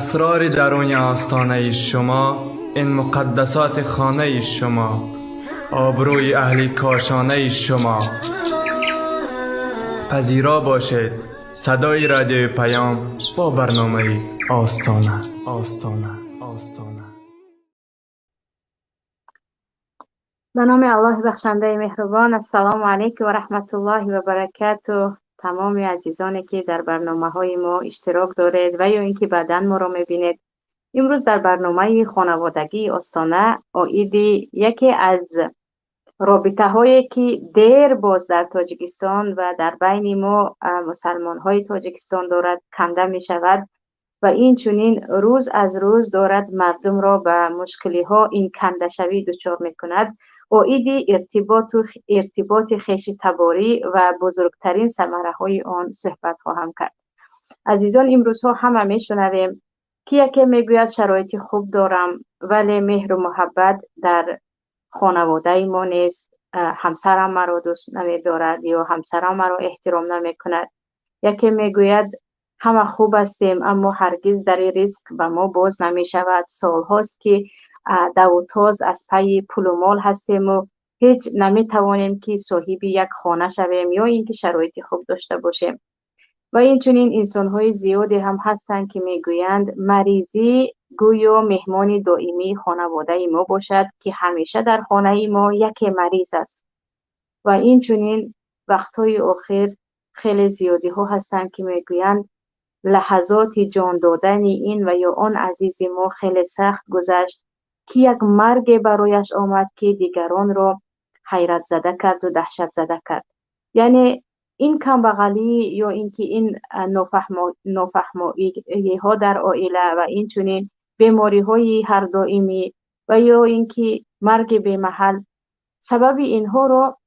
اسرار درون آستانه شما، این مقدسات خانه شما، آبروی اهل کاشانه شما. پذیرا باشید صدای رادیوی پیام با برنامه آستانه. آستانه آستانه. به نام الله بخشنده مهربان. السلام علیکم و رحمت الله و برکاته. تمام عزیزانی که در برنامه های ما اشتراک دارید و یا اینکه بعداً ما را میبینید، امروز در برنامه خانوادگی آستانه عاید یکی از رابطه هایی که دیر باز در تاجیکستان و در بین ما مسلمان های تاجیکستان دارد کنده می شود و این چنین روز از روز دارد مردم را به مشکلی ها این کنده شوی دچار می کند. عاید ارتباط خویش تباری و بزرگترین ثمره های آن صحبت خواهم کرد. عزیزان، امروزها همه می شنویم که یکی میگوید شرایط خوب دارم ولی مهر و محبت در خانواده ما نیست، همسرم مرا دوست نمیدارد یا همسرم مرا احترام نمیکند. یکی میگوید همه خوب هستیم اما هرگز در رزق به ما باز نمیشود، سالهاست که دو تاز از پی پول و مال هستیم و هیچ نمیتوانیم که صاحب یک خانه شویم یا اینکه شرایط خوب داشته باشیم. و این چنین انسان‌های زیادی هم هستند که میگویند مریضی گویا مهمان دائمی خانواده ما باشد که همیشه در خانه ما یکی مریض است. و این چنین وقت‌های آخر خیلی زیادی ها هستند که میگویند لحظات جان دادن این و یا آن عزیز ما خیلی سخت گذشت که یک مرگ برایش آمد که دیگران را حیرت زده کرد و دهشت زده کرد. یعنی این کمبغلی یا اینکه این نافهمایی ها در عائله و این چنین بیماری های هر دائمی و یا اینکه مرگ به محل، سبب اینها را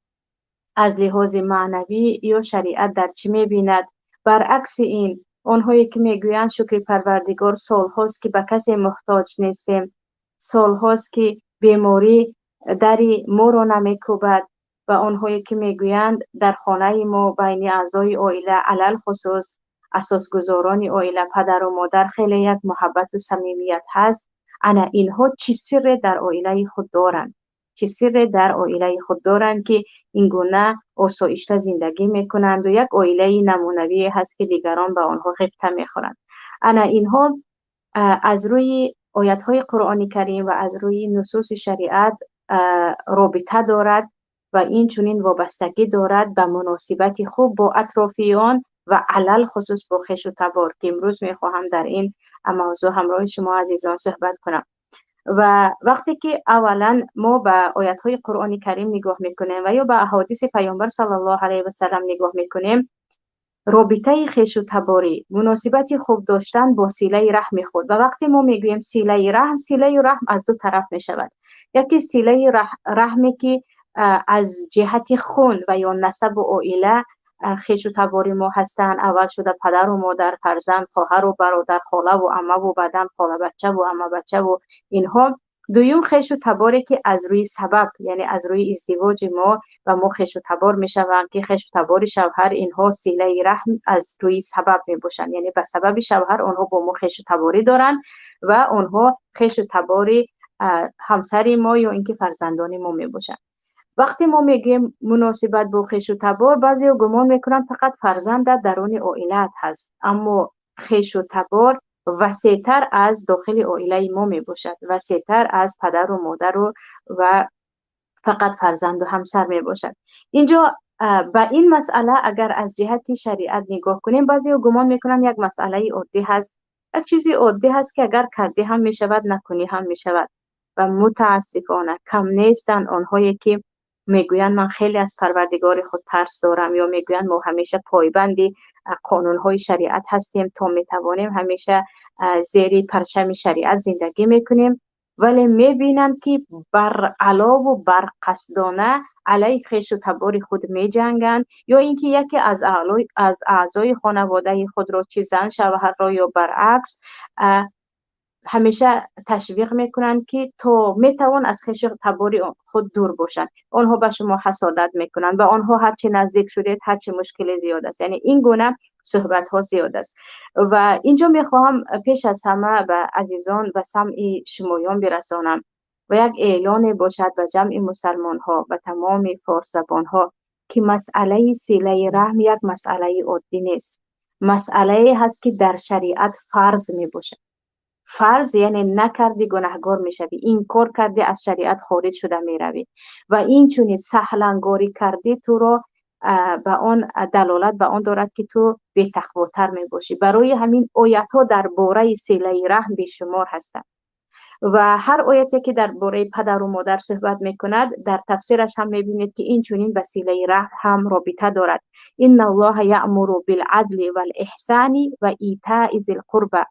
از لحاظ معنوی یا شریعت در چی می‌بیند؟ برعکس این، آنهایی که میگویند شکر پروردگار سالهاست که به کسی محتاج نیستیم، سالهاست که بیماری در ما را نمیکوبد، و آنهایی که میگویند در خانه ما بین اعضای عائله، علل خصوص اساسگزاران عائله، پدر و مادر، خیلی یک محبت و صمیمیت هست. انا اینها چی سر در عائله خود دارند؟ چی سر در عائله خود دارند که این گونه آسایشته زندگی میکنند و یک عائله نمونوی هست که دیگران به آنها غبطه میخورند. انا اینها از روی آیت های قرآن کریم و از روی نصوص شریعت رابطه دارد و این چنین وابستگی دارد به مناسبت خوب با اطرافیان و علل خصوص با خویش و تبار که امروز میخواهم در این موضوع همراه شما عزیزان صحبت کنم. و وقتی که اولا ما به آیت های قرآن کریم نگاه میکنیم و یا به احادیث پیامبر صلی الله علیه و سلم نگاه میکنیم، رابطه خویش و تباری، مناسبت خوب داشتن با صله رحم خود. و وقتی ما میگوییم صله رحم، صله رحم از دو طرف میشود. یکی صله رحمی که از جهت خون و یا نسب و عائله خویش و تباری ما هستند، اول شده پدر و مادر، فرزند، خواهر و برادر، خاله و عمه و بعدن خاله بچه و عمه بچه و اینها. دوم خویش و تباری که از روی سبب، یعنی از روی ازدواج ما و ما خویش و تبار میشوند که خویش و تبار شوهر، اینها صله رحم از روی سبب میباشند، یعنی به سبب شوهر آنها با ما خویش و تباری دارند و آنها خویش و تباری همسر ما یا اینکه فرزندان ما میباشند. وقتی ما میگیم مناسبت با خویش و تبار، بعضی گمان میکنن فقط فرزند در درون عائلت هست، اما خویش و تبار وسیع‌تر از داخل عائله ما میباشد، وسیع‌تر از پدر و مادر و فقط فرزند و همسر میباشد. اینجا به این مسئله اگر از جهت شریعت نگاه کنیم، بعضی گمان میکنن یک مسئله عادی هست، یک چیزی عادی هست که اگر کردی هم میشود، نکنی هم میشود. و متاسفانه کم نیستند آنهایی که میگویند من خیلی از پروردگار خود ترس دارم، یا میگویند ما همیشه پایبند قانونهای شریعت هستیم، تا میتوانیم همیشه زیر پرچم شریعت زندگی میکنیم، ولی میبینند که بر علاوه و بر قصدانه علیه خویش و تبار خود میجنگند، یا اینکه یکی از اعضای خانواده خود را، چه زن شوهر را یا برعکس، Ҳамеша ташвиқ мекунанд, ки то метавон аз хешу табори худ дур бошанд. Онҳо ба шумо ҳасодат мекунанд ва онҳо ҳарчи наздик шудед, ҳарчи мушкили зиёд аст. Яъне ин гуна суҳбатҳо зиёд аст. Ва инҷо мехоҳам пеш аз ҳама ба азизон, ба самъи шумоён бирасонам ва як эълоне бошад ба ҷамъи мусалмонҳо, ба тамоми форсзабонҳо, ки масъалаи силаи раҳм як масъалаи оддӣ нест. Масъалае ҳаст, ки дар шариат фарз мебошад. Фарз яъне накардӣ гунаҳгор мешавӣ, инкор кардӣ аз шариат хориҷ шуда меравӣ. Ва инчунин саҳлангорӣ кардӣ туро ба он далолат ба он дорад, ки ту бетақвотар мебошӣ. Барои ҳамин оятҳо дар бораи силаи раҳм бешумор ҳастанд. Ва ҳар ояте, ки дар бораи падару модар суҳбат мекунад, дар тафсираш ҳам мебинед, ки инчунин ба силаи раҳм ҳам робита дорад. Инналлоҳа яъмуру билъадли вал-иҳсани ва итаи зил қурба.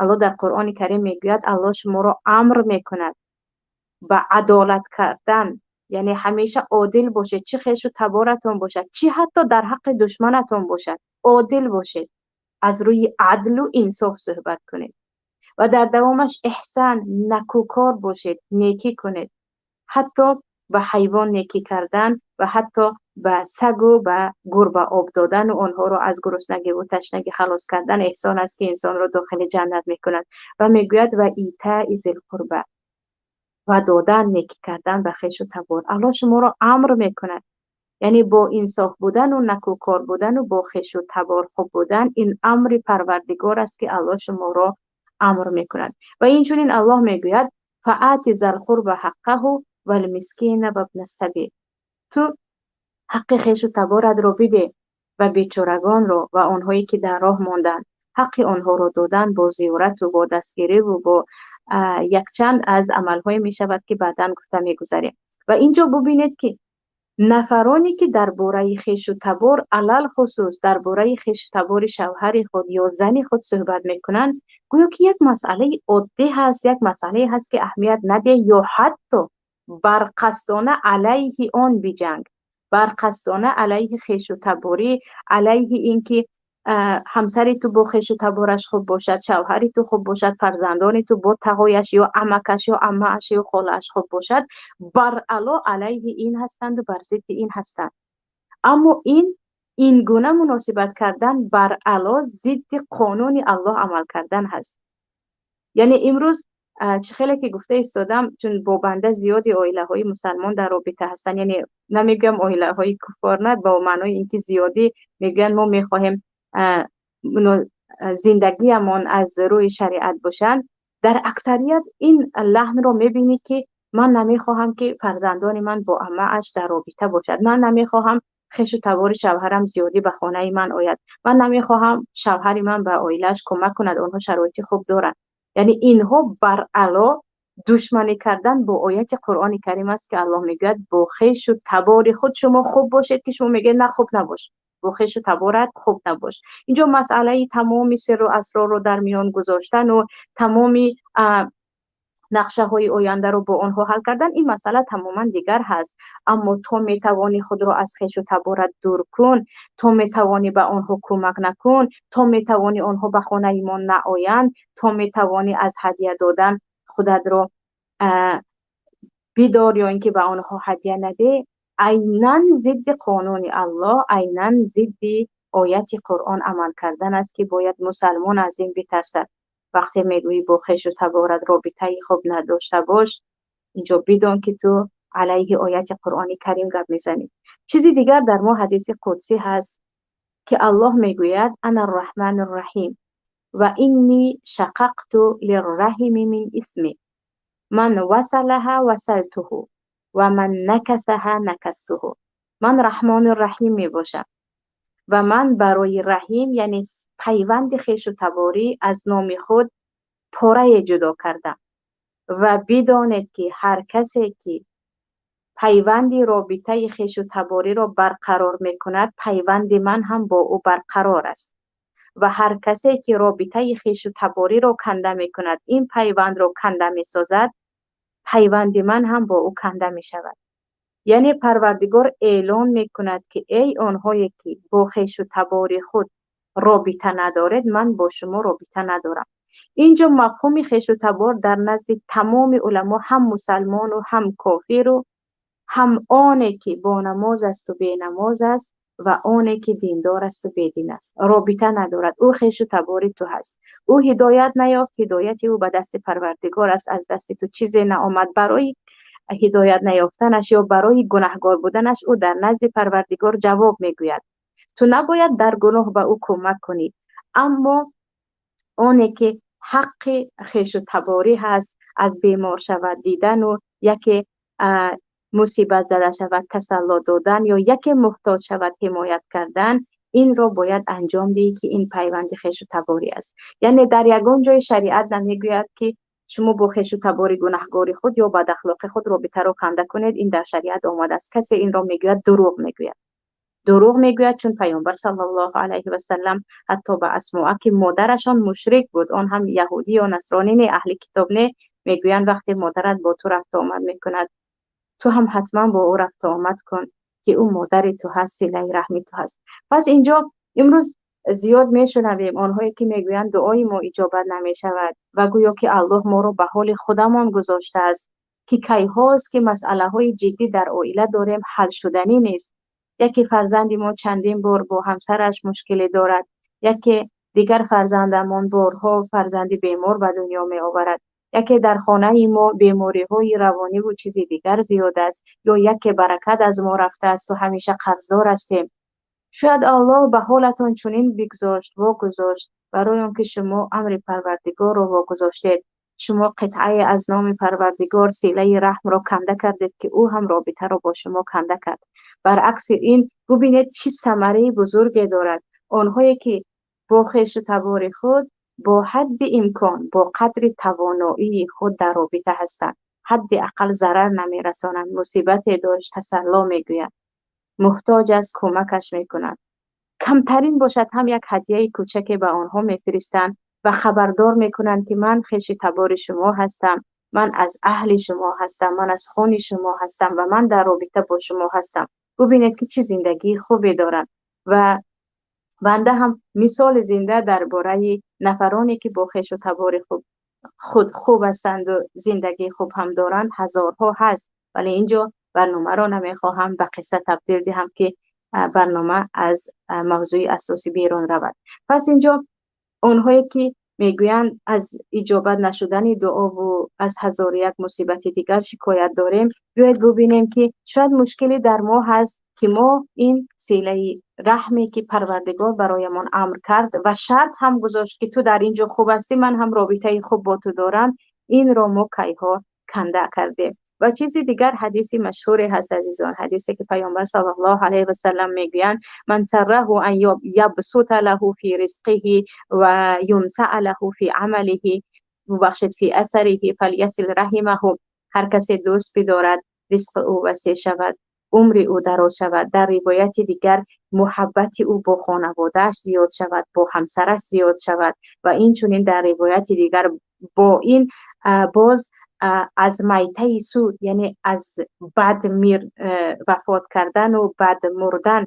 Аллоҳ дар Қуръони Карим мегӯяд, Аллоҳ шуморо амр мекунад ба адолат кардан, яъне ҳамеша одил бошед, чӣ хешу таборатон бошад, чӣ ҳатто дар ҳаққи душманатон бошад, одил бошед, аз рӯи адлу инсоф суҳбат кунед. Ва дар давомаш эҳсан, накӯкор бошед, некӣ кунед, ҳатто ба ҳайвон некӣ кардан ва ҳатто ба сагу ба гурба об додану онҳоро аз гуруснагиву ташнагӣ халос кардан эҳсон аст, ки инсонро дохили ҷаннат мекунад. Ва мегӯяд ва итаи зил қурба, ва додан, некӣ кардан ба хешу табор. Аллоҳ шуморо амр мекунад, яъне бо инсоф будану накӯкор будану бо хешу табор хуб будан, ин амри Парвардигор аст, ки Аллоҳ шуморо амр мекунад. Ва инчунин Аллоҳ мегӯяд фаати зал қурба ҳаққаҳу валмискина вабна сабил, ту ҳаққи хешу таборатро биде ва бечорагонро ва онҳое, ки дар роҳ монданд. Ҳаққи онҳоро додан бо зиёрату бо дастгириву бо якчанд аз амалҳое мешавад, ки баъдан гуфта мегузарем. Ва инҷо бубинед, ки нафароне, ки дар бораи хешу табор, алалхусус дар бораи хешу табори шавҳари худ ё зани худ суҳбат мекунанд, гӯё ки як масъалаи оддӣ ҳаст, як масъалае ҳаст, ки аҳамият надиҳ ё ҳатто барқасдона алайҳи он биҷанг, барқасдона алайҳи хешу таборӣ, алайҳи ин ки ҳамсари ту бо хешу табораш хуб бошад, шавҳари ту хуб бошад, фарзандони ту бо тағояш ё амакаш ё аммааш ё холааш хуб бошад, баръало алайҳи ин ҳастанду бар зидди ин ҳастанд. Аммо ин гуна муносибат кардан баръало зидди қонуни Аллоҳ амал кардан ҳаст. Яъне имрӯз чӣ хеле ки гуфта истодам, чун бо банда зиёди оилаҳои мусалмон дар робита ҳастанд, яъне намегӯям оилаҳои куффор, на бо маънои ин ки зиёдӣ мегӯянд мо мехоҳем зиндагиамон аз рӯи шариат бошанд. Дар аксарият ин лаҳнро мебинӣ, ки ман намехоҳам, ки фарзандони ман бо аммааш дар робита бошад, ман намехоҳам хешу табори шавҳарам зиёдӣ ба хонаи ман ояд, ман намехоҳам шавҳари ман ба оилааш кӯмак кунад, онҳо шароити хуб доранд. Яъне инҳо баръало душманӣ кардан бо ояти Қуръони Карим аст, ки Аллоҳ мегӯяд бо хешу табори худ шумо хуб бошед, ки шумо мегӯед на, хуб набош, бо хешу таборат хуб набош. Инҷо масъалаи тамоми сирру асрорро дар миён гузоштану тамоми нақшаҳои ояндаро бо онҳо ҳал кардан, ин масъала тамоман дигар ҳаст. Аммо то метавонӣ худро аз хешу таборат дур кун, то метавонӣ ба онҳо кӯмак накун, то метавонӣ онҳо ба хонаи мо наоянд, то метавонӣ аз ҳадя додан худатро бидор ё ин ки ба онҳо ҳадя надеҳ, айнан зидди қонуни Аллоҳ, айнан зидди ояти Қуръон амал кардан аст, ки бояд мусалмон аз ин битарсад. Вақте мегӯӣ бо хешу таборат робитаи хуб надошта бош, инҷо бидон, ки ту алайҳи ояти Қуръони Карим гап мезанӣ. Чизи дигар, дар мо ҳадиси қудсӣ ҳаст, ки Аллоҳ мегӯяд: ана рраҳману рраҳим ва инни шақақту лирраҳими мин исми ман васалаҳа васалтуҳу ва ман накасаҳа накастуҳу. Ман Раҳмону Раҳим мебошам ва ман барои раҳим, яъне пайванди хешу таборӣ, аз номи худ порае ҷудо кардам. Ва бидонед, ки ҳар касе ки пайванди робитаи хешу табориро барқарор мекунад, пайванди ман ҳам бо ӯ барқарор аст, ва ҳар касе ки робитаи хешу табориро канда мекунад, ин пайвандро канда месозад, пайванди ман ҳам бо ӯ канда мешавад. Яъне Парвардигор эълон мекунад, ки эй онҳое ки бо хешу табори худ робита надоред, ман бо шумо робита надорам. Инҷо мафҳуми хешу табор дар назди тамоми уламо, ҳам мусалмону ҳам кофиру, ҳам оне ки бо намоз асту бенамоз аст ва оне ки диндор асту бедин аст, робита надорад. Ӯ хешу табори ту ҳаст. Ӯ ҳидоят наёфт, ҳидояти ӯ ба дасти Парвардигор аст, аз дасти ту чизе наомад. Барои ҳидоят наёфтанаш ё барои гунаҳгор буданаш ӯ дар назди Парвардигор ҷавоб мегӯяд. Ту набояд дар гуноҳ ба ӯ кӯмак кунӣ. Аммо оне ки ҳаққи хешу таборӣ ҳаст, аз бемор шавад дидану яке мусибат зада шавад тасалло додан ё яке муҳтоҷ шавад ҳимоят кардан, инро бояд анҷом диҳӣ, ки ин пайванди хешу таборӣ аст. Яъне дар ягон ҷои шариат намегӯяд, ки шумо бо хешу табори гунаҳгори худ ё бадахлоқи худ робитаро канда кунед. Ин дар шариат омадааст. Касе инро мегӯяд, дурӯғ мегӯяд. Дурӯғ мегӯяд, чун Паёмбар саллаллоҳу алайҳи васаллам ҳатто ба Асмоа, ки модарашон мушрик буд, он ҳам яҳудӣ ё насронӣ не, аҳли китоб не, мегӯянд: вақте модарат бо ту рафту омад мекунад, ту ҳам ҳатман бо ӯ рафту омад кун, ки ӯ модари ту ҳаст, силаи раҳми ту ҳаст. Пас инҷо имрӯз зиёд мешунавем онҳое ки мегӯянд дуои мо иҷобат намешавад ва гӯё ки Аллоҳ моро ба ҳоли худамон гузоштааст, ки кайҳост ки масъалаҳои ҷиддӣ дар оила дорем, ҳалшуданӣ нест. Яке фарзанди мо чандин бор бо ҳамсараш мушкиле дорад, яке дигар фарзандамон борҳо фарзанди бемор ба дунё меоварад, яке дар хонаи мо бемориҳои равониву чизи дигар зиёд аст, ё яке баракат аз мо рафтааст ва ҳамеша қарздор ҳастем. Шояд Аллоҳ ба ҳолатон чунин бигзошт, вогузошт, барои он ки шумо амри Парвардигорро вогузоштед. Шумо қитъае аз номи Парвардигор, силаи раҳмро канда кардед, ки ӯ ҳам робитаро бо шумо канда кард. Баръакси ин бубинед, чӣ самараи бузурге дорад. Онҳое ки бо хешу табори худ бо ҳадди имкон, бо қадри тавоноии худ дар робита ҳастанд, ҳадди ақал зарар намерасонанд. Мусибате дошт, тасалло мегӯянд, муҳтоҷ аст, кӯмакаш мекунанд, камтарин бошад ҳам як ҳадияи кӯчаке ба онҳо мефиристанд ва хабардор мекунанд, ки ман хеши табори шумо ҳастам, ман аз аҳли шумо ҳастам, ман аз хуни шумо ҳастам ва ман дар робита бо шумо ҳастам. Бубинед, ки чӣ зиндагии хубе доранд. Ва банда ҳам мисоли зинда дар бораи нафароне ки бо хешу табори худ хуб ҳастанду зиндагии хуб ҳам доранд, ҳазорҳо ҳаст. Вале инҷо барномаро намехоҳам ба қисса табдил диҳам, ки барнома аз мавзӯи асосӣ берун равад. Пас инҷо онҳое ки мегӯянд аз иҷобат нашудани дуову аз ҳазору як мусибати дигар шикоят дорем, биёед бубинем, ки шояд мушкиле дар мо ҳаст, ки мо ин силаи раҳме ки Парвардигор бароямон амр кард ва шарт ҳам гузошт, ки ту дар ин ҷо хуб ҳастӣ, ман ҳам робитаи хуб бо ту дорам, инро мо кайҳо канда кардем. Ва чизи дигар, ҳадиси машҳуре ҳаст, азизон, ҳадисе ки Паёмбар саллаллоҳу алайҳи васаллам мегӯянд: ман сарраҳу ан ябсута лаҳу фи ризқиҳи ва юнсаа лаҳу фи амалиҳи, бубахшед, фи асариҳи фалйасил раҳимаҳу. Ҳар касе дӯст бидорад ризқи ӯ васеъ шавад, умри ӯ дароз шавад, дар ривояти дигар муҳаббати ӯ бо хонаводааш зиёд шавад, бо ҳамсараш зиёд шавад, ва инчунин дар ривояти дигар бо ин боз аз майтаи суд, яъне аз бад вафот кардану бад мурдан,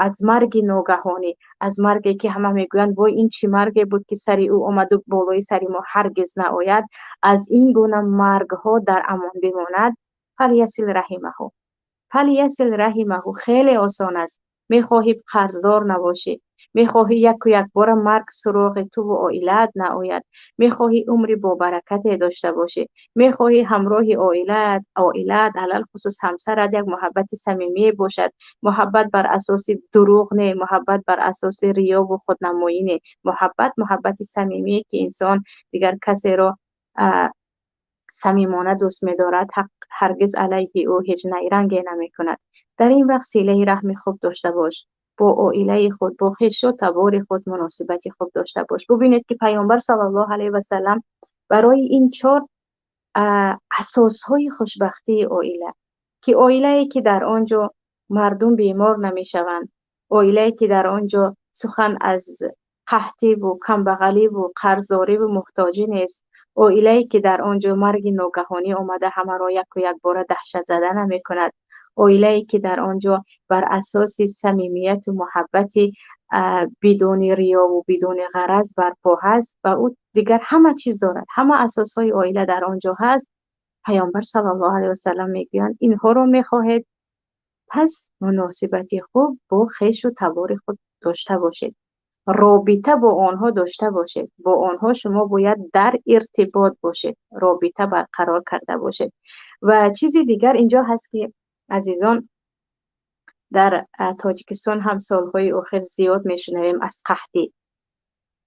аз марги ногаҳонӣ, аз марге ки ҳама мегӯянд: вой, ин чӣ марге буд, ки сари ӯ омаду болои сари мо ҳаргиз наояд, аз ин гуна маргҳо дар амон бимонад, фалйасил раҳимаҳу, фалйасил раҳимаҳу. Хеле осон аст. Мехоҳӣ қарздор набошӣ, мехоҳӣ яку якбора марг суроғи туву оилаат наояд, мехоҳӣ умри бобаракате дошта бошӣ, мехоҳӣ ҳамроҳи оилаат, алалхусус ҳамсарат, як муҳаббати самимие бошад. Муҳаббат бар асоси дурӯғ не, муҳаббат бар асоси риёву худнамоӣ не, муҳаббат муҳаббати самимие, ки инсон дигар касеро самимона дӯст медорад, ҳаргиз алайҳи ӯ ҳеҷ найранге намекунад. Дар ин вақт силаи раҳми хуб дошта бош, бо оилаи худ, бо хешу табори худ муносибати хуб дошта бош. Бубинед, ки Паёмбар саллаллоҳу алайҳи васаллам барои ин чор асосҳои хушбахтии оила, ки оилае ки дар он ҷо мардум бемор намешаванд, оилае ки дар он ҷо сухан аз қаҳтиву камбағаливу қарздориву муҳтоҷӣ нест, оилае ки дар он ҷо марги ногаҳонӣ омада ҳамаро яку якбора даҳшатзада намекунад, оилае ки дар он ҷо бар асоси самимияту муҳаббати бидуни риёву бидуни ғараз барпо ҳаст ва ӯ дигар ҳама чиз дорад, ҳама асосҳои оила дар он ҷо ҳаст. Паёмбар саллаллоҳу алайҳи васаллам мегӯянд, инҳоро мехоҳед, пас муносибати хуб бо хешу табори худ дошта бошед, робита бо онҳо дошта бошед, бо онҳо шумо бояд дар иртибот бошед, робита барқарор карда бошед. Ва чизи дигар инҷо ҳаст ки азизон, дар Тоҷикистон ҳам солҳои охир зиёд мешунавем аз қаҳтӣ,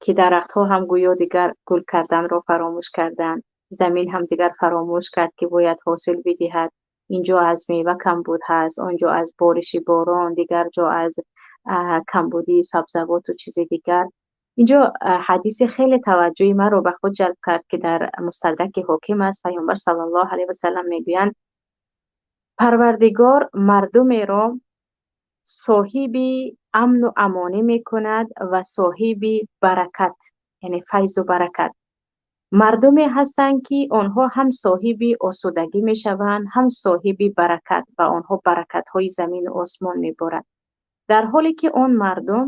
ки дарахтҳо ҳам гӯё дигар гул карданро фаромӯш карданд, замин ҳам дигар фаромӯш кард ки бояд ҳосил бидиҳад. Инҷо аз мева камбуд ҳаст, он ҷо аз бориши борон, дигар ҷо аз камбудии сабзавоту чизи дигар. Инҷо ҳадиси хеле таваҷҷӯҳи маро ба худ ҷалб кард ки дар Мустадраки Ҳоким аст. Паёмбар саллаллоҳу алайҳи васаллам мегӯянд, Парвардигор мардумеро соҳиби амну амонӣ мекунад ва соҳиби баракат, яъне файзу баракат. Мардуме ҳастанд ки онҳо ҳам соҳиби осудагӣ мешаванд, ҳам соҳиби баракат, ва онҳо баракатҳои замину осмон меборад. Дар ҳоле ки он мардум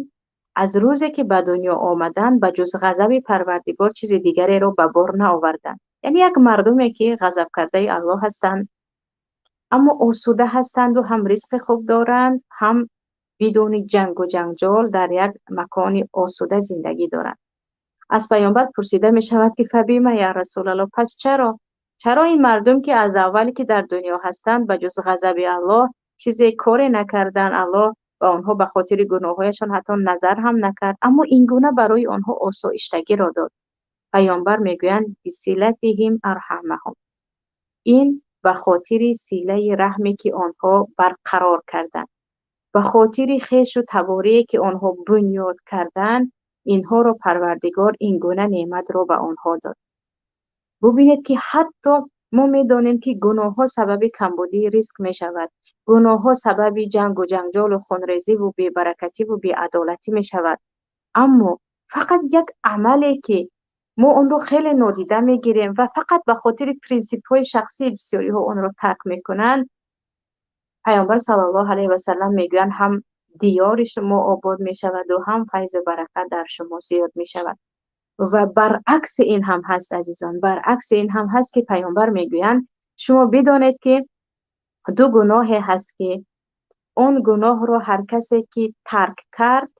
аз рӯзе ки ба дунё омаданд, ба ҷуз ғазаби Парвардигор чизи дигареро ба бор наоварданд. Яъне як мардуме ки ғазабкардаи Аллоҳ ҳастанд, аммо осуда ҳастанду ҳам ризқи хуб доранд, ҳам бидуни ҷангу ҷанҷол дар як макони осуда зиндагӣ доранд. Аз паёмбар пурсида мешавад ки фабима я Расулаллоҳ, пас чаро? Чаро ин мардум ки аз аввале ки дар дунё ҳастанд ба ҷуз ғазаби Аллоҳ чизе коре накарданд, Аллоҳ ба онҳо ба хотири гуноҳҳояшон ҳатто назар ҳам накард, аммо ин гуна барои онҳо осоиштагиро дод. Паёмбар мегӯянд бисилатиҳим арҳамаҳум. Ин ба хотири силаи раҳме ки онҳо барқарор карданд, ба хотири хешу таборие ки онҳо бунёд карданд, инҳоро Парвардигор ин гуна неъматро ба онҳо дод. Бубинед ки ҳатто мо медонем ки гуноҳҳо сабаби камбудии ризқ мешавад, гуноҳҳо сабаби ҷангу ҷанҷолу хунрезиву бебаракативу беадолатӣ мешавад. Аммо фақат як амале ки мо онро хеле нодида мегирем ва фақат ба хотири принсипҳои шахсии бисёриҳо онро тарк мекунанд, Паёмбар саллаллоҳу алайҳи васаллам мегӯянд ҳам диёри шумо обод мешаваду ҳам файзу баракат дар шумо зиёд мешавад. Ва баръакси ин ҳам ҳаст, азизон, баръакси ин ҳам ҳаст ки паёмбар мегӯянд шумо бидонед ки ду гуноҳе ҳаст ки он гуноҳро ҳар касе ки тарк кард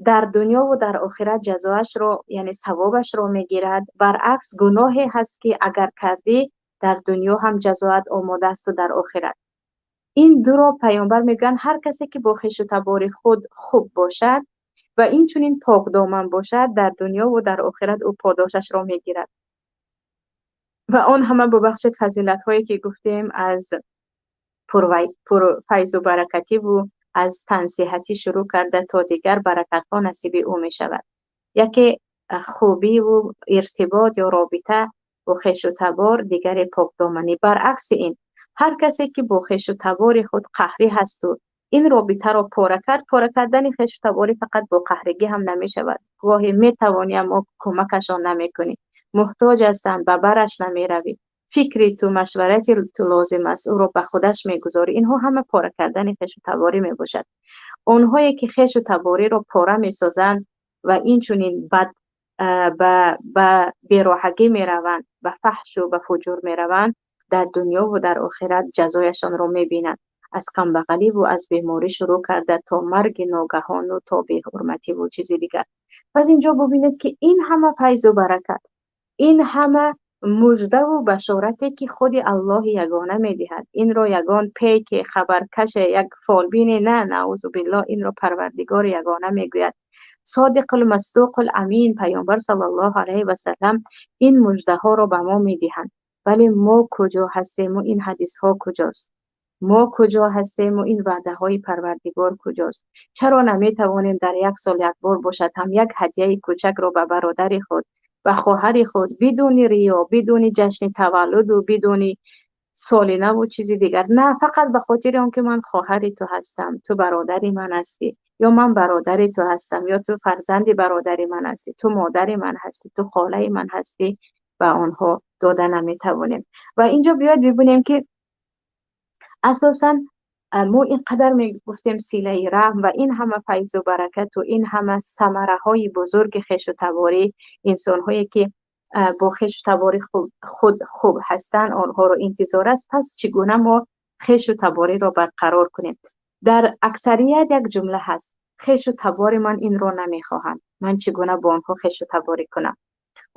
дар дунёву дар охират ҷазоашро, яъне савобашро мегирад. Баръакс гуноҳе ҳаст ки агар кардӣ дар дунё ҳам ҷазоат омода асту дар охират. Ин дуро паёмбар мегӯянд ҳар касе ки бо хешу табори худ хуб бошад ва инчунин покдоман бошад, дар дунёву дар охират ӯ подошашро мегирад. Ва он ҳама, бубахшед, фазилатҳое ки гуфтем аз пурфайзу баракативу аз тансиҳатӣ шурӯъ карда то дигар баракатҳо насиби ӯ мешавад. Яке хубиву иртибот ё робита бо хешу табор, дигаре покдоманӣ. Баръакси ин ҳар касе ки бо хешу табори худ қаҳрӣ ҳасту ин робитаро пора кард, пора кардани хешу таборӣ фақат бо қаҳригӣ ҳам намешавад. Гоҳе метавонӣ, аммо кӯмакашон намекунӣ. Муҳтоҷ ҳастанд, ба бараш намеравӣ. Фикри ту, машварати ту лозим аст, ӯро ба худаш мегузорӣ. Инҳо ҳама пора кардани хешу таборӣ мебошад. Онҳое ки хешу табориро пора месозанд ва инчунин бад ба бероҳагӣ мераванд, ба фаҳшу ба фуҷур мераванд, дар дунёву дар охират ҷазояшонро мебинанд. Аз камбағаливу аз беморӣ шурӯъ карда то марги ногаҳону то беҳурмативу чизи дигар. Пас инҷо бубинед ки ин ҳама файзу баракат, ин ҳама муждаву башорате ки худи Аллоҳи ягона медиҳад, инро ягон пейке, хабаркаше, як фолбине на, наузу биллоҳ, инро Парвардигори ягона мегӯяд. Содиқул масдуқул амин паёмбар саллаллоҳу алайҳи васаллам ин муждаҳоро ба мо медиҳанд. Вале мо куҷо ҳастему ин ҳадисҳо куҷост? Мо куҷо ҳастему ин ваъдаҳои Парвардигор куҷост? Чаро наметавонем дар як сол як бор бошад ҳам як ҳадияи кӯчакро ба бародари худ, ба хоҳари худ, бидуни риё, бидуни ҷашни таваллуду бидуни соли наву чизи дигар, на фақат ба хотири он ки ман хоҳари ту ҳастам, ту бародари ман ҳастӣ, ё ман бародари ту ҳастам, ё ту фарзанди бародари ман ҳастӣ, ту модари ман ҳастӣ, ту холаи ман ҳастӣ, ба онҳо дода наметавонем. Ва инҷо биёед бибинем ки асосан Мо инқадар мегуфтем силаи раҳм ва ин ҳама файзу баракат ва ин ҳама самараҳои бузурги хешу таборӣ, инсонҳое ки бо хешу табори худ хуб ҳастанд, онҳоро интизор аст. Пас чӣ гуна мо хешу табориро барқарор кунем? Дар аксарият як ҷумла ҳаст: хешу табори ман инро намехоҳанд, ман чӣ гуна бо онҳо хешу таборӣ кунам?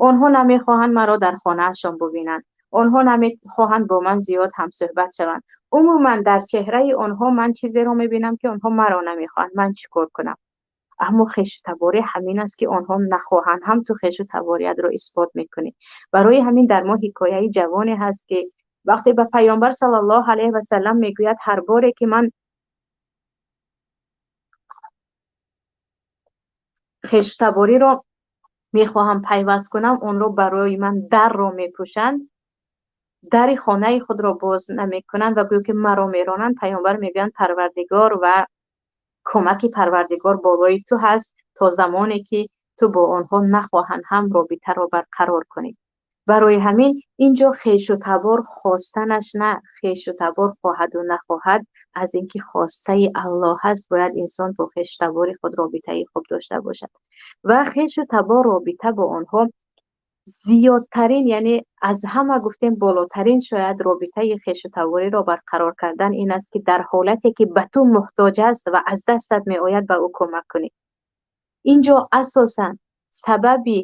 Онҳо намехоҳанд маро дар хонаашон бубинанд, онҳо намехоҳанд бо ман зиёд ҳамсӯҳбат шаванд. Умуман дар чеҳраи онҳо ман чизеро мебинам, ки онҳо маро намехоҳанд, ман чӣ кор кунам? Аммо хешу таборӣ ҳамин аст, ки онҳо нахоҳанд ҳам ту хешу табориятро исбот мекунӣ. Барои ҳамин дар мо ҳикояи ҷавоне ҳаст, ки вақте ба Паёмбар саллаллоҳу алайҳи васаллам мегӯяд: ҳар боре ки ман хешу табориро мехоҳам пайваст кунам, онро барои ман дарро мепӯшанд, дари хонаи худро боз намекунанд ва гӯё ки маро меронанд. Паёмбар мегӯянд: Парвардигор ва кӯмаки Парвардигор болои ту ҳаст то замоне ки ту бо онҳо нахоҳанд ҳам робитаро барқарор кунӣ. Барои ҳамин инҷо хешу табор хостанаш на, хешу табор хоҳаду нахоҳад, аз инки хостаи Аллоҳ ҳаст, бояд инсон бо хешу табори худ робитаи хуб дошта бошад. Ва хешу табор робита бо онҳо зиёдтарин, яъне аз ҳама гуфтем болотарин шояд робитаи хешу табориро барқарор кардан ин аст, ки дар ҳолате ки ба ту муҳтоҷ аст ва аз дастат меояд, ба ӯ кӯмак кунӣ. Инҷо асосан сабаби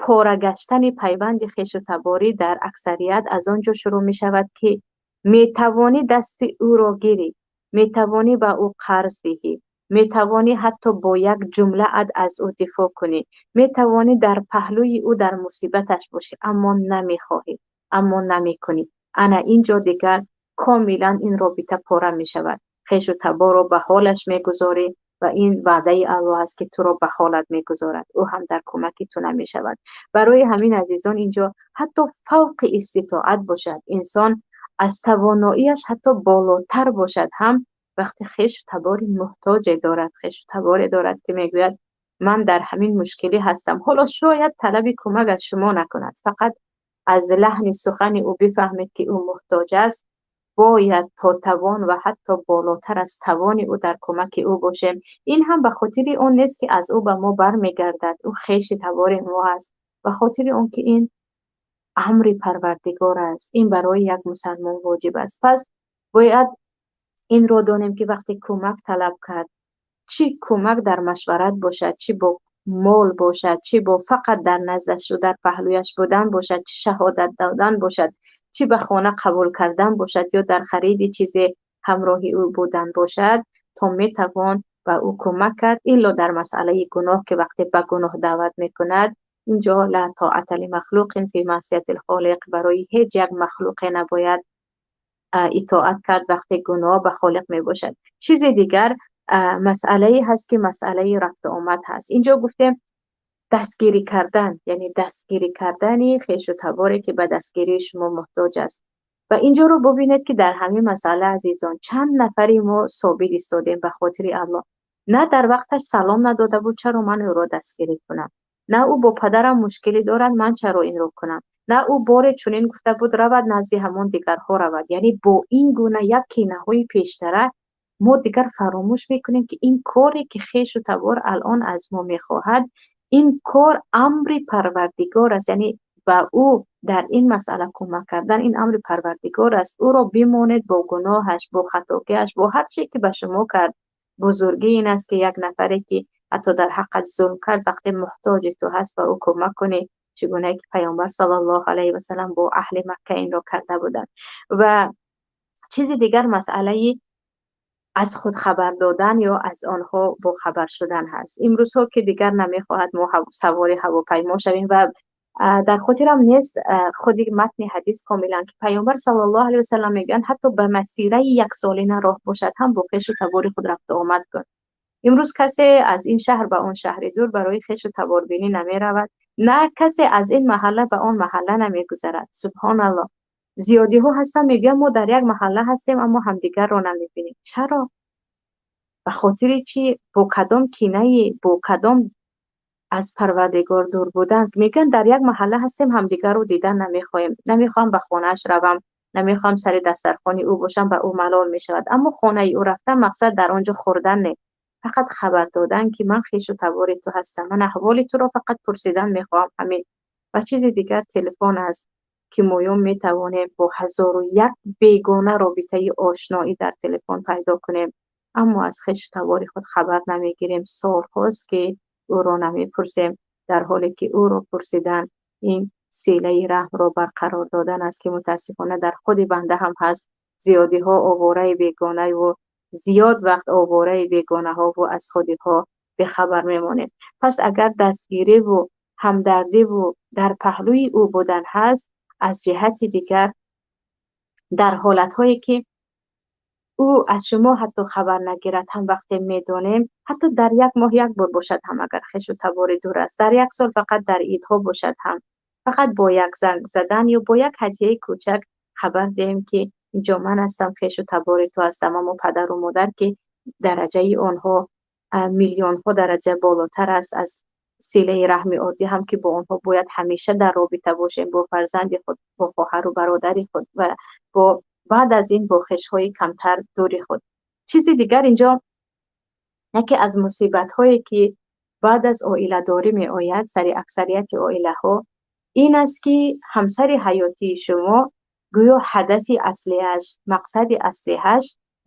пора гаштани пайванди хешу таборӣ дар аксарият аз он ҷо шурӯъ мешавад, ки метавонӣ дасти ӯро гирӣ, метавонӣ ба ӯ қарз диҳӣ, метавонӣ ҳатто бо як ҷумлаат аз ӯ дифоъ кунӣ, метавонӣ дар паҳлӯи ӯ дар мусибаташ бошӣ, аммо намехоҳӣ, аммо намекунӣ. Ана инҷо дигар комилан ин робита пора мешавад. Хешу таборро ба ҳолаш мегузорӣ ва ин ваъдаи Аллоҳ аст, ки туро ба ҳолат мегузорад, ӯ ҳам дар кӯмаки ту намешавад. Барои ҳамин азизон, инҷо ҳатто фавқи иститоат бошад, инсон аз тавоноияш ҳатто болотар бошад ҳам, вақте хешу табори муҳтоҷе дорад, хешу таборе дорад, ки мегӯяд: ман дар ҳамин мушкилӣ ҳастам. Ҳоло шояд талаби кӯмак аз шумо накунад, фақат аз лаҳни сухани ӯ бифаҳмед, ки ӯ муҳтоҷ аст. Бояд то тавон ва ҳатто болотар аз тавони ӯ дар кӯмаки ӯ бошем. Ин ҳам ба хотири он нест, ки аз ӯ ба мо бармегардад, ӯ хеши табори мо аст, ба хотири он ки ин амри Парвардигор аст, ин барои як мусалмон воҷиб аст. Пас бояд инро донем, ки вақте кӯмак талаб кард, чӣ кӯмак дар машварат бошад, чӣ бо мол бошад, чӣ бо фақат дар наздашу дар паҳлӯяш будан бошад, чӣ шаҳодат додан бошад, чӣ ба хона қабул кардан бошад ё дар хариди чизе ҳамроҳи ӯ будан бошад, то метавон ба ӯ кӯмак кард. Илло дар масъалаи гуноҳ, ки вақте ба гуноҳ даъват мекунад, инҷо ла тоата лимахлуқин фи маъсияти лхолиқ, барои ҳеҷ як махлуқе набояд итоат кард вақте гуноҳ ба холиқ мебошад. Чизи дигар масъалае ҳаст, ки масъалаи рафту омад ҳаст. Инҷо гуфтем дастгирӣ кардан, яъне дастгирӣ кардани хешу таборе, ки ба дастгирии шумо муҳтоҷ аст. Ва инҷоро бубинед, ки дар ҳамин масъала, азизон, чанд нафари мо собит истодем ба хотири Аллоҳ. На дар вақташ салом надода буд, чаро ман ӯро дастгирӣ кунам? На ӯ бо падарам мушкилӣ дорад, ман чаро инро кунам? На ӯ боре чунин гуфта буд, равад назди ҳамон дигарҳо равад. Яъне бо ин гуна як кинаҳои пештара мо дигар фаромӯш мекунем, ки ин коре, ки хешу табор алон аз мо мехоҳад, ин кор амри Парвардигор аст. Яъне ба ӯ дар ин масъала кӯмак кардан ин амри Парвардигор аст. Ӯро бимонед бо гуноҳаш, бо хатокиаш, бо ҳар чизе, ки ба шумо кард. Бузургӣ ин аст, ки як нафаре, ки ҳатто дар ҳаққат зулм кард, вақте муҳтоҷи ту ҳаст, ба ӯ кӯмак кунӣ, чӣ гуна ки Паёмбар саллаллоҳу алайҳи васаллам бо аҳли Макка инро карда буданд. Ва чизи дигар масъалаи аз худ хабар додан ё аз онҳо бохабар шудан ҳаст. Имрӯзҳо ки дигар намехоҳад мо савори ҳавопаймо шавем ва дар хотирам нест худи матни ҳадис комилан, ки Паёмбар саллаллоҳу алайҳи васаллам мегӯянд: ҳатто ба масираи яксолина роҳ бошад ҳам, бо хешу табори худ рафту омад кун. Имрӯз касе аз ин шаҳр ба он шаҳри дур барои хешу таборбинӣ намеравад, на касе аз ин маҳалла ба он маҳалла намегузарад. Субҳоналлоҳ, зиёдиҳо ҳастанд, мегӯянд: мо дар як маҳалла ҳастем, аммо ҳамдигарро намебинем. Чаро? Ба хотири чӣ? Бо кадом кинае, бо кадом аз Парвардигор дур будан мегӯянд: дар як маҳалла ҳастем, ҳамдигарро дидан намехоҳем, намехоҳам ба хонааш равам, Намехоҳам сари дастархони ӯ бошам, ба ӯ малол мешавад. Аммо хонаи ӯ рафтан мақсад дар он ҷо хӯрдан не, фақат хабар додан, ки ман хешу табори ту ҳастам, ман аҳволи туро фақат пурсидан мехоҳам, ҳамин. Ва чизи дигар телефон аст, ки моём метавонем бо 1001 бегона робитаи ошноӣ дар телефон пайдо кунем, аммо аз хешу табори худ хабар намегирем. Солҳост, ки ӯро намепурсем, дар ҳоле ки ӯро пурсидан ин силаи раҳмро барқарор додан аст, ки мутаассифона дар худи банда ҳам ҳаст. Зиёдиҳо овораи бегонаву зиёд вақт овораи бегонаҳову аз худиҳо бехабар мемонем. Пас агар дастгириву ҳамдардиву дар паҳлӯи ӯ будан ҳаст, аз ҷиҳати дигар дар ҳолатҳое ки ӯ аз шумо ҳатто хабар нагирад ҳам, вақте медонем, ҳатто дар як моҳ як бор бошад ҳам, агар хешу табори дур аст, дар як сол фақат дар идҳо бошад ҳам, фақат бо як занг задан ё бо як ҳадияи кӯчак хабар диҳем, ки инҷо ман ҳастам, хешу табори ту ҳастам. Аммо падару модар, ки дараҷаи онҳо миллионҳо дараҷа болотар аст аз силаи раҳми оддӣ ҳам, ки бо онҳо бояд ҳамеша дар робита бошем, бо фарзанди худ, бо хоҳару бародари худ ва бо баъд аз ин бо хешҳои камтар дури худ. Чизи дигар инҷо яке аз мусибатҳое, ки баъд аз оиладорӣ меояд сари аксарияти оилаҳо, ин аст, ки ҳамсари ҳаётии шумо гӯё ҳадафи аслиаш, мақсади аслиаш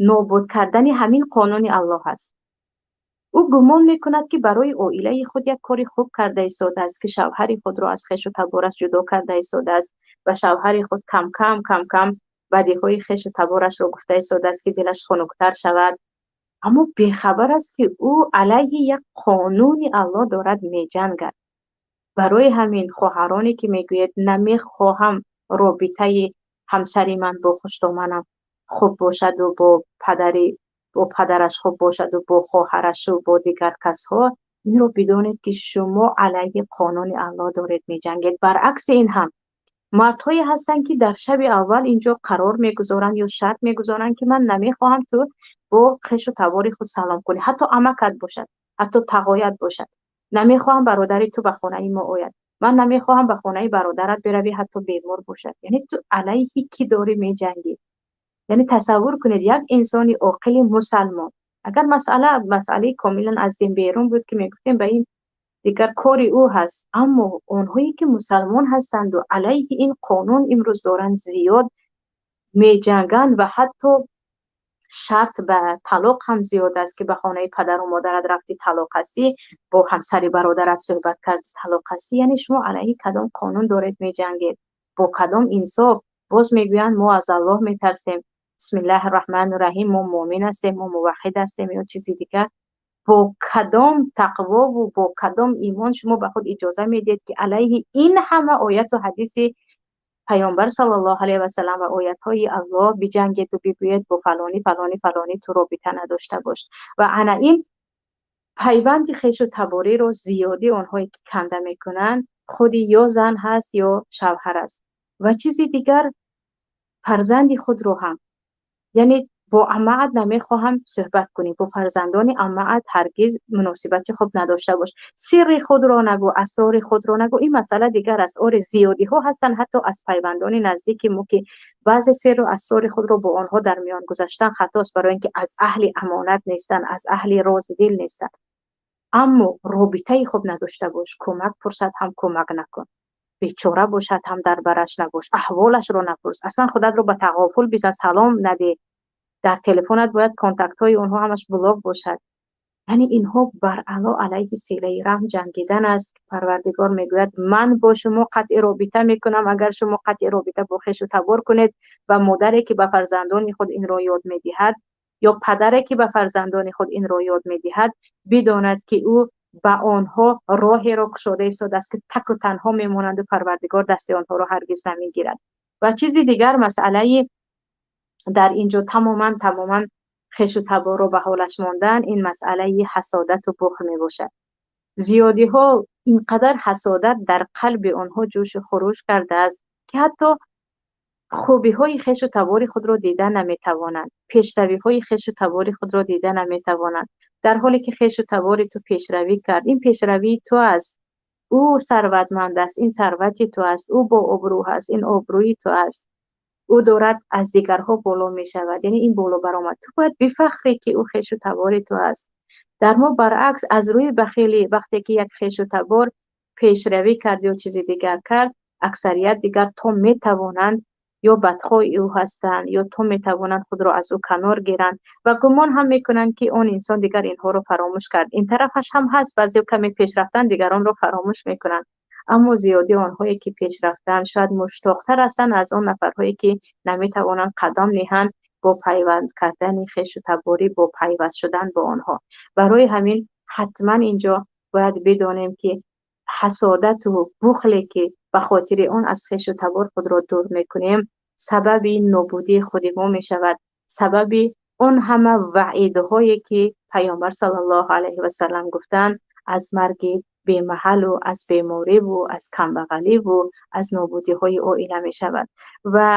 нобуд кардани ҳамин қонуни Аллоҳ аст. Ӯ гумон мекунад, ки барои оилаи худ як кори хуб карда истодааст, ки шавҳари худро аз хешу табораш ҷудо карда истодааст ва шавҳари худ кам-кам, кам-кам бадиҳои хешу таборашро гуфта истодааст, ки дилаш хунуктар шавад. Аммо бехабар аст, ки ӯ алайҳи як қонуни Аллоҳ дорад меҷангад. Барои ҳамин хоҳароне, ки мегӯяд, намехоҳам робитаи ҳамсари ман бо хуштоманам хуб бошаду бо падараш хуб бошаду бо хоҳарашу бо дигар касҳо, инро бидонед, ки шумо алайҳи қонуни Аллоҳ доред меҷангед. Баръакси ин ҳам мардҳое ҳастанд, ки дар шаби аввал инҷо қарор мегузоранд ё шарт мегузоранд, ки ман намехоҳам ту бо хешу табори худ салом кунӣ, ҳатто амакат бошад, ҳатто тағоят бошад. Намехоҳам бародари ту ба хонаи мо ояд, ман намехоҳам ба хонаи бародарат биравӣ, ҳатто бемор бошад. Яъне ту алайҳи кӣ дорӣ меҷангӣ? Яъне тасаввур кунед, як инсони оқили мусалмон, агар масъала масъалаи комилан аз дин берун буд, ки мегуфтем ба ин дигар кори ӯ ҳаст, аммо онҳое ки мусалмон ҳастанду алайҳи ин қонун имрӯз доранд зиёд меҷанганд ва ҳатто шарт ба талоқ ҳам зиёд аст, ки ба хонаи падару модарат рафти, талоқ ҳастӣ, бо ҳамсари бародарат суҳбат карди, талоқ ҳастӣ. Яъне шумо алайҳи кадом қонун доред меҷангед? Бо кадом инсоф? Боз мегӯянд, мо аз Аллоҳ метарсем, бисмиллаҳи раҳмани раҳим, мо муъмин ҳастем, мо муваҳҳид ҳастем ё чизи дигар. Бо кадом тақвову бо кадом имон шумо ба худ иҷоза медиҳед, ки алайҳи ин ҳама ояту ҳадиси паёмбар саллаллоҳу алайҳи васаллам ва оятҳои Аллоҳ биҷангеду бигӯед, бо фалонӣ, фалонӣ, фалонӣ ту робита надошта бош? Ва ана ин пайванди хешу табориро зиёдӣ онҳое ки канда мекунанд, худи ё зан ҳаст, ё шавҳар аст. Ва чизи дигар, фарзанди худро ҳам, яъне бо амаат намехоҳам суҳбат кунӣ, бо фарзандони амаат ҳаргиз муносибати хуб надошта бош, сирри худро нагӯ, асрори худро нагӯ. Ин масъала дигар аст. Оре, зиёдиҳо ҳастанд, ҳатто аз пайвандони наздики мо, ки баъзе сирру асрори худро бо онҳо дар миён гузаштан хатост, барои ин ки аз аҳли амонат нестанд, аз аҳли рози дил нестанд. Аммо робитаи хуб надошта бош, кӯмак пурсад ҳам кӯмак накун, бечора бошад ҳам дар бараш набош, аҳволашро напурс, аслан худатро ба тағофул бизан, салом надеҳ, дар телефонат бояд контактҳои онҳо ҳамаш блок бошад. Яъне инҳо баръало алайҳи силаи раҳм ҷангидан аст. Парвардигор мегӯяд, ман бо шумо қатъи робита мекунам, агар шумо қатъи робита бо хешу табор кунед. Ва модаре ки ба фарзандони худ инро ёд медиҳад ё падаре ки ба фарзандони худ инро ёд медиҳад, бидонад, ки ӯ ба онҳо роҳеро кушода истодааст, ки таку танҳо мемонанду Парвардигор дасти онҳоро ҳаргиз намегирад. Ва чизи дигар, масъалаи дар инҷо тамоман, тамоман хешу таборро ба ҳолаш мондан, ин масъалаи ҳасодату бухл мебошад. Зиёдиҳо инқадар ҳасодат дар қалби онҳо ҷӯшу хуруш кардааст, ки ҳатто хубиҳои хешу табори худро дида наметавонанд, пешравиҳои хешу табори худро дида наметавонанд, дар ҳоле ки хешу табори ту пешравӣ кард, ин пешравии ту аст. Ӯ сарватманд аст, ин сарвати ту аст. Ӯ бо обрӯ ҳаст, ин обрӯи ту аст. Ӯ дорад аз дигарҳо боло мешавад, яъне ин боло баромад. Ту бояд бифахрӣ, ки ӯ хешу табори ту аст. Дар мо баръакс, аз рӯи бахилӣ, вақте ки як хешу табор пешравӣ кард ё чизи дигар кард, аксарият дигар то метавонанд ё бадхоҳи ӯ ҳастанд, ё то метавонанд худро аз ӯ канор гиранд ва гумон ҳам мекунанд, ки он инсон дигар инҳоро фаромӯш кард. Ин тарафаш ҳам ҳаст, баъзеҳо каме пеш рафтан дигаронро фаромӯш мекунанд, аммо зиёди онҳое ки пеш рафтанд шояд муштоқтар ҳастанд аз он нафарҳое ки наметавонанд қадам ниҳанд бо пайванд кардани хешу таборӣ, бо пайваст шудан бо онҳо. Барои ҳамин ҳатман инҷо бояд бидонем, ки ҳасодату бухле, ки ба хотири он аз хешу табор худро дур мекунем, сабаби нобудии худи мо мешавад, сабаби он ҳама ваъидҳое, ки Паёмбар саллаллоҳу алайҳи васаллам гуфтанд, аз марги бемаҳалу аз бемориву аз камбағаливу аз нобудиҳои оила мешавад. Ва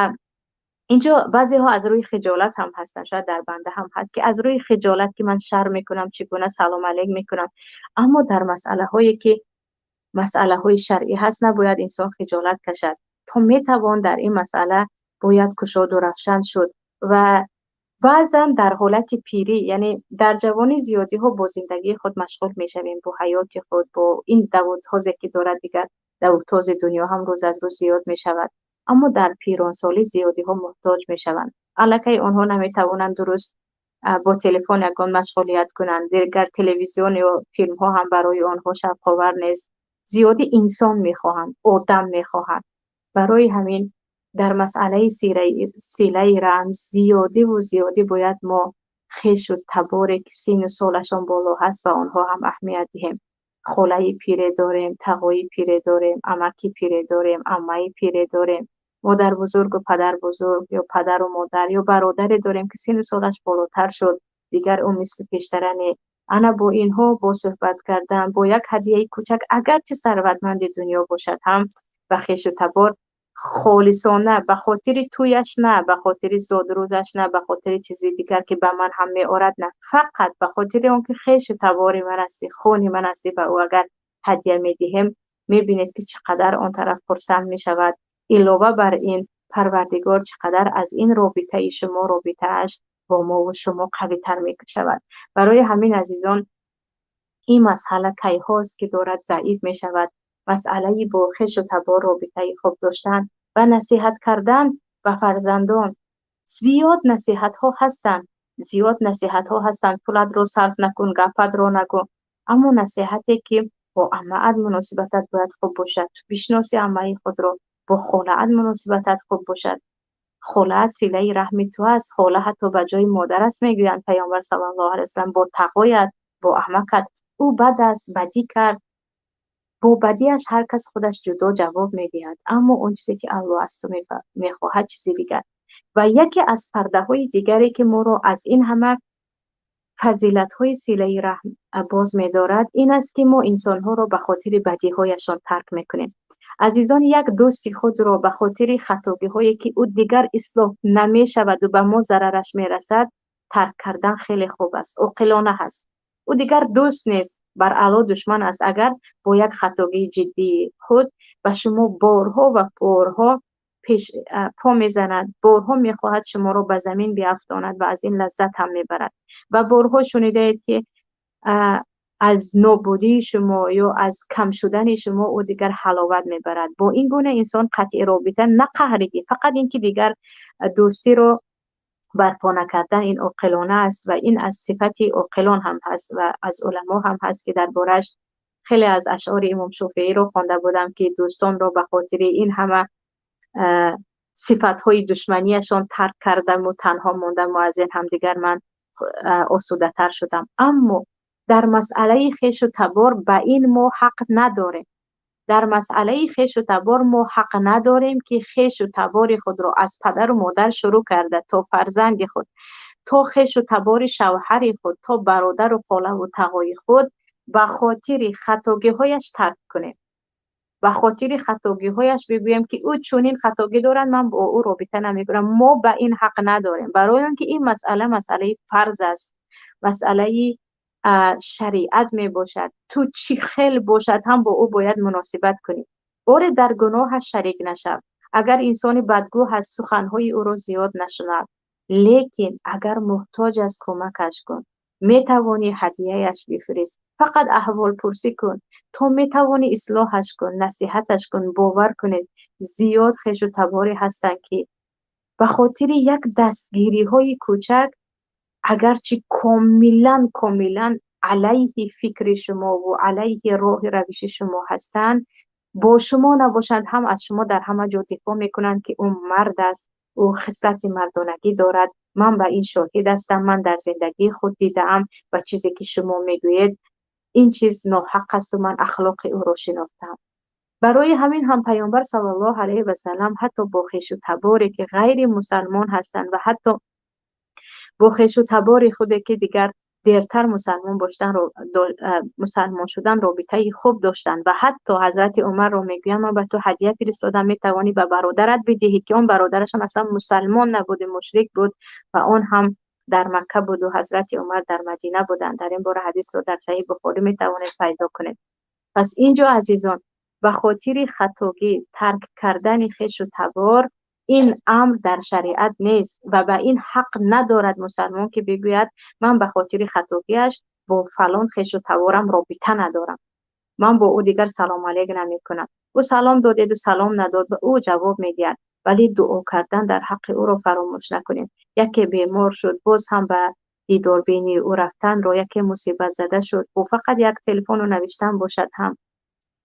инҷо баъзеҳо аз рӯи хиҷолат ҳам ҳастанд, шояд дар банда ҳам ҳаст, ки аз рӯи хиҷолат, ки ман шарм мекунам, чӣ гуна салом алейк мекунам. Аммо дар масъалаҳое, ки масъалаҳои шаръӣ ҳаст, набояд инсон хиҷолат кашад. То метавон дар ин масъала бояд кушоду равшан шуд. Ва баъзан дар ҳолати пирӣ, яъне дар ҷавонӣ зиёдиҳо бо зиндагии худ машғул мешавем, бо ҳаёти худ, бо ин давудтозе, ки дорад, дигар давудтози дунё ҳам рӯз аз рӯз зиёд мешавад. Аммо дар пиронсолӣ зиёдиҳо муҳтоҷ мешаванд. Аллакай онҳо наметавонанд дуруст бо телефон ягон машғулият кунанд, дигар телевизион ё филмҳо ҳам барои онҳо шавқовар нест. Зиёдӣ инсон мехоҳанд, одам мехоҳанд. Барои ҳамин дар масъалаи силаи раҳм зиёдиву зиёдӣ бояд мо хешу таборе, ки сину солашон боло ҳаст, ба онҳо ҳам аҳамият диҳем. Холаи пире дорем, тағои пире дорем, амаки пире дорем, аммаи пире дорем, модарбузургу падарбузург ё падару модар ё бародаре дорем, ки сину солаш болотар шуд, дигар ӯ мисли пештара не. Ана бо инҳо бо суҳбат кардан, бо як ҳадияи кӯчак, агарчи сарватманди дунё бошад ҳам, ба хешу табор холисона, ба хотири тӯяш на, ба хотири зодрӯзаш на, ба хотири чизи дигар, ки ба ман ҳам меорад на, фақат ба хотири он ки хешу табори ман ҳастӣ, хуни ман ҳастӣ, ба ӯ агар ҳадия медиҳем, мебинед, ки чӣ қадар он тараф хурсанд мешавад. Илова бар ин, Парвардигор чӣ қадар аз ин робитаи шумо робитааш бо мову шумо қавитар мешавад. Барои ҳамин, азизон, ин масъала кайҳост, ки дорад заиф мешавад, масъалаи бо хешу табор робитаи хуб доштан ва насиҳат кардан ба фарзандон. Зиёд насиҳатҳо ҳастанд, зиёд насиҳатҳо ҳастанд: пулатро сарф накун, гапатро нагӯ. Аммо насиҳате, ки бо аммаат муносибатат бояд хуб бошад, ту бишноси аммаи худро, бо холаат муносибатат хуб бошад. Холаат силаи раҳми ту аст, хола ҳатто ба ҷои модар аст, мегӯянд Паёмбар саллаллоҳу алайҳи васаллам. Бо тағоят, бо амакат, ӯ бад аст, бадӣ кард, бо бадиаш ҳар кас худаш ҷудо ҷавоб медиҳад, аммо он чизе, ки Аллоҳ аз ту мехоҳад, чизи дигар. Ва яке аз пардаҳои дигаре, ки моро аз ин ҳама фазилатҳои силаи раҳм боз медорад, ин аст, ки мо инсонҳоро ба хотири бадиҳояшон тарк мекунем. Азизон, як дӯсти худро ба хотири хатогиҳое, ки ӯ дигар ислоҳ намешаваду ба мо зарараш мерасад, тарк кардан хеле хуб аст, оқилона ҳаст. Ӯ дигар дӯст нест, бар аъло душман аст, агар бо як хатогии ҷиддии худ ба шумо борҳо ва борҳо пеш по мезанад, борҳо мехоҳад шуморо ба замин биафтонад ва аз ин лаззат ҳам мебарад. Ва борҳо шунидаед, ки аз нобудии шумо ё аз кам шудани шумо ӯ дигар ҳаловат мебарад. Бо ин гуна инсон қатъи робита, на қаҳригӣ, фақат ин ки дигар дӯстиро барпо накардан, ин оқилона аст ва ин аз сифати оқилон ҳам ҳаст ва аз уламо ҳам ҳаст, ки дар борааш хеле аз ашъори Имом Шофеиро хонда будам, ки дӯстонро ба хотири ин ҳама сифатҳои душманияшон тарк кардаму танҳо мондаму аз ин ҳамдигар ман осудатар шудам. Аммо дар масъалаи хешу табор ба ин мо ҳақ надорем. Дар масъалаи хешу табор мо ҳақ надорем, ки хешу табори худро аз падару модар шурӯъ карда то фарзанди худ, то хешу табори шавҳари худ, то бародару холаву тағои худ ба хотири хатогиҳояш тарк кунем, ба хотири хатогиҳояш бигӯем, ки ӯ чунин хатогӣ дорад, ман бо ӯ робита намекунам. Мо ба ин ҳақ надорем, барои он ки ин масъала масъалаи фарз аст, масъалаи шариат мебошад. Ту чӣ хел бошад ҳам бо ӯ бояд муносибат кунӣ. Боре дар гуноҳаш шарик нашав. Агар инсони бадгӯ ҳаст, суханҳои ӯро зиёд нашунав. Лекин агар муҳтоҷ аст, кӯмакаш кун. Метавонӣ ҳадияяш бифирист, фақат аҳволпурсӣ кун. То метавонӣ ислоҳаш кун, насиҳаташ кун. Бовар кунед, зиёд хешу таборе ҳастанд, ки ба хотири як дастгириҳои кӯчак, агарчи комилан алайҳи фикри шумо ва алайҳи роҳи равиши шумо ҳастанд, бо шумо набошанд ҳам аз шумо дар ҳама ҷо дифоъ мекунанд, ки ӯ мард аст, ӯ хислати мардонагӣ дорад, ман ба ин шоҳид ҳастам, ман дар зиндагии худ дидаам ва чизе ки шумо мегӯед ин чиз ноҳақ аст ва ман ахлоқи ӯро шинохтам. Барои ҳамин ҳам Паёмбар саллаллоҳу алайҳи васаллам ҳатто бо хешу таборе ки ғайри мусалмон ҳастанд ва ҳатто бо хешу табори худе ки дигар дертар мусалмон шудан робитаи хуб доштанд ва ҳатто ҳазрати Умарро мегӯянд, ман ба ту ҳадия фиристодам, метавонӣ ба бародарат бидиҳӣ, ки он бародарашон аслан мусалмон набуд, мушрик буд ва он ҳам дар Макка буд ва ҳазрати Умар дар Мадина буданд. Дар ин бора ҳадисро дар Саҳиҳ Бухорӣ метавонед пайдо кунед. Пас инҷо азизон, ба хотири хатогӣ тарк кардани хешу табор ин амр дар шариат нест ва ба ин ҳақ надорад мусалмон, ки бигӯяд ман ба хотири хатогиаш бо фалон хешу таборам робита надорам, ман бо ӯ дигар салом алейк намекунам. Ӯ салом додеду салом надод, ба ӯ ҷавоб медиҳад, вале дуо кардан дар ҳаққи ӯро фаромӯш накунем. Яке бемор шуд, боз ҳам ба дидорбинии ӯ рафтанро, яке мусибатзада шуд, бо фақат як телефону навиштан бошад ҳам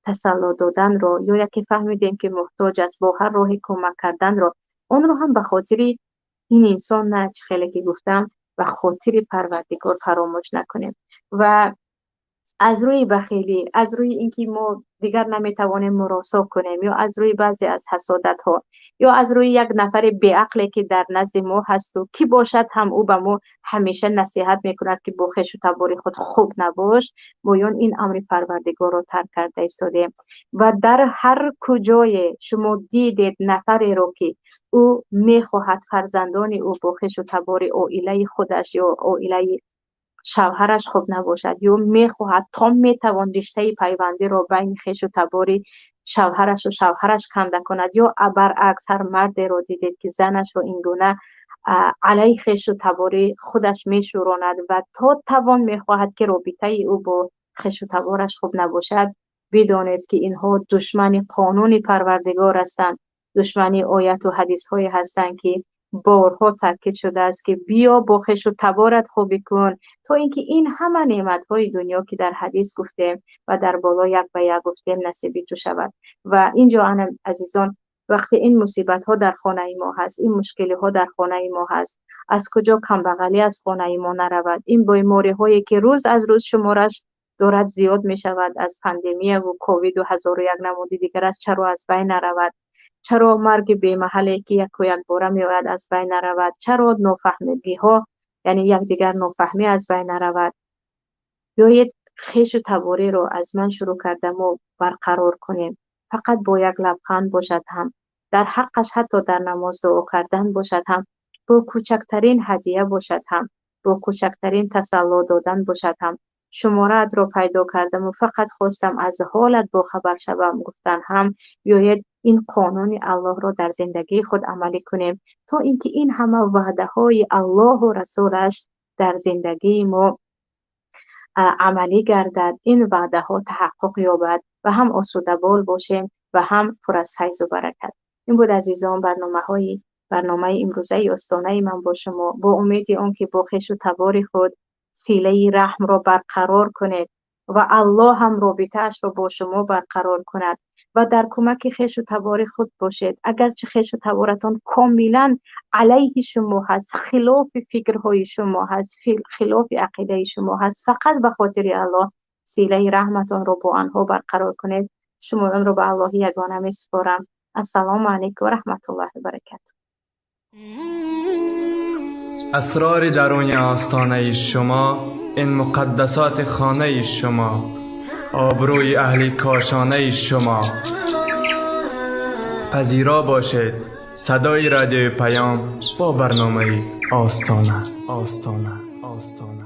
тасалло доданро, ё яке фаҳмидем ки муҳтоҷ аст, бо ҳар роҳе кӯмак карданро, онро ҳам ба хотири ин инсон на, чӣ хеле ки гуфтам, ба хотири Парвардигор фаромӯш накунем. Ва аз рӯи бахилӣ, аз рӯи инки мо дигар наметавонем муросо кунем, ё аз рӯи баъзе аз ҳасодатҳо, ё аз рӯи як нафари беақле ки дар назди мо ҳасту ки бошад ҳам ӯ ба мо ҳамеша насиҳат мекунад, ки бо хешу табори худ хуб набош, гоён ин амри Парвардигорро тарк карда истодем. Ва дар ҳар куҷое шумо дидед нафареро, ки ӯ мехоҳад фарзандони ӯ бо хешу табори оилаи худаш ё оилаи шавҳараш хуб набошад, ё мехоҳад то метавон риштаи пайвандиро байни хешу табори шавҳарашу шавҳараш канда кунад, ё баръакс ҳар мардеро дидед, ки занашро ин гуна алайҳи хешу табори худаш мешӯронад ва то тавон мехоҳад, ки робитаи ӯ бо хешу табораш хуб набошад, бидонед, ки инҳо душмани қонуни Парвардигор ҳастанд, душмани ояту ҳадисҳое ҳастанд, ки борҳо таъкид шудааст, ки биё бо хешу таборат хубӣ кун, то инки ин ҳама неъматҳои дунё, ки дар ҳадис гуфтем ва дар боло як ба як гуфтем, насиби ту шавад. Ва инҷо ана азизон, вақте ин мусибатҳо дар хонаи мо ҳаст, ин мушкилиҳо дар хонаи мо ҳаст, аз куҷо камбағалӣ аз хонаи мо наравад, ин бемориҳое ки рӯз аз рӯз шумораш дорад зиёд мешавад аз пандемияву ковиду ҳазору як намуди дигар аст, чаро аз байн наравад? Чаро марги бемаҳале, ки яку якбора меояд, аз байн наравад? Чаро нофаҳмигиҳо, яъне якдигар нофаҳмӣ аз байн наравад? Биёед хешу табориро аз ман шурӯъ карда мо барқарор кунем. Фақат бо як лабханд бошад ҳам, дар ҳаққаш ҳатто дар намоз дуо кардан бошад ҳам, бо кӯчактарин ҳадия бошад ҳам, бо кӯчактарин тасалло додан бошад ҳам, шумораатро пайдо кардаму фақат хостам аз ҳолат бохабар шавам гуфтан ҳам, биёед ин қонуни Аллоҳро дар зиндагии худ амалӣ кунем, то инки ин ҳама ваъдаҳои Аллоҳу расулаш дар зиндагии мо амалӣ гардад, ин ваъдаҳо таҳаққуқ ёбад ва ҳам осудабол бошем ва ҳам пур аз файзу баракат. Ин буд азизон барномаи имрӯзаи остонаи ман бо шумо, бо умеди он ки бо хешу табори худ силаи раҳмро барқарор кунед ва Аллоҳ ҳам робитаашро бо шумо барқарор кунад ва дар кӯмаки хешу табори худ бошед. Агарчи хешу таборатон комилан алайҳи шумо ҳаст, хилофи фикрҳои шумо ҳаст, хилофи ақидаи шумо ҳаст, фақат ба хотири Аллоҳ силаи раҳматонро бо анҳо барқарор кунед. Шумоёнро ба Аллоҳи ягона месупорам. Ассалому алайкум ва раҳматуллоҳи ва баракатуҳ. Асрори даруни остонаи шумо, ин муқаддасоти хонаи шумо, обрӯи аҳли кошонаи шумо. Пазиро бошед садои радиои Паём бо барномаи Остона. Остона. Остона.